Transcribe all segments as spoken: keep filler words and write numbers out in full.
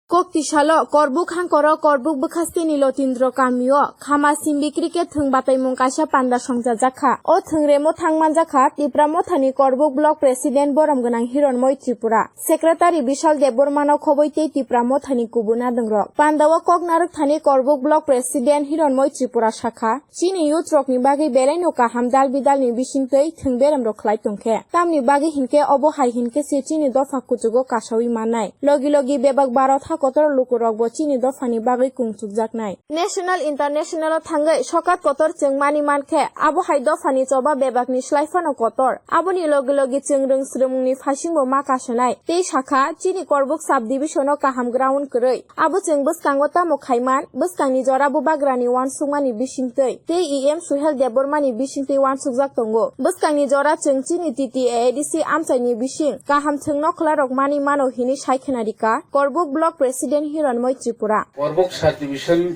Koktisalo Korbuk hangkoro Korbuk bwkhasteni Lotindro kamio khama simbi cricket thwng bataimung kaisa panda songchajak kha. O thwng remo thang manjak kha Tipra Mothani Korbuk Block President Borom Gwnang Hironmoi Tripura, Secretary Bishal Debbarmano khoboi tei Tipra Mothani kubun adongrok. Pandao kok narwk thani Korbuk Block President Hironmoi Tripura sakha, chini youth rokni bagwi belaino kaham dal bidalni bisingtwi thwng beremrok khlai tongkhe. Tamni bagwi hinkhe obo hai hinkhe se chini dopha kuchugo kasawi mannai. Logi logi bebak Bharat ha kotor lukurokbo chini dophani bagwi kungchukjaknai. National International o thangwi sokat kotor chwng mani mankhe, abo hai dophani choba bebakni slai phano kotor. Aboni logi logi chwng rwng swrwngmungni phaisingbo ma kasanai. Tei sakha, chini Korbuk sub division o kaham ground kwrwi. Abo chwng bwskango tamo khaiman, bwskangni jora bubagrani uansukmani bisingtwi tei E M Suhel Debbarmani bisingtwi uansukjak tongo. Bwskangni jora chwng chini T T A A D C amchaini bising kaham thwng nokhwlarok mani mano hinwi sai khna rikha Korbuk Block President Hironmoi Tripura. Korbuk Sub Division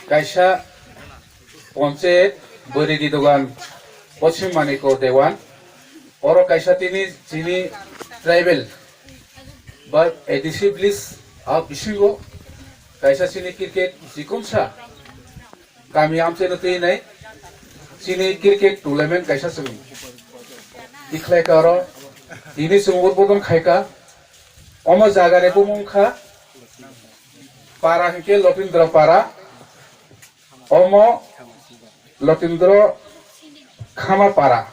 kaisa ponchayat Bwrwi Didogan Poschim Manikyo Dewan. Oro kaisa tini chini tribal ba A D C village a bisingo kaisa chini cricket chikomsa kami amchaino twi nai chini cricket tournament kaisa chwng tikhlai ka oro tini chwng udbodon khai ka. Omo jaga ni bumung kha para hinkhe Lotindra para, omo Lotindra Khama para.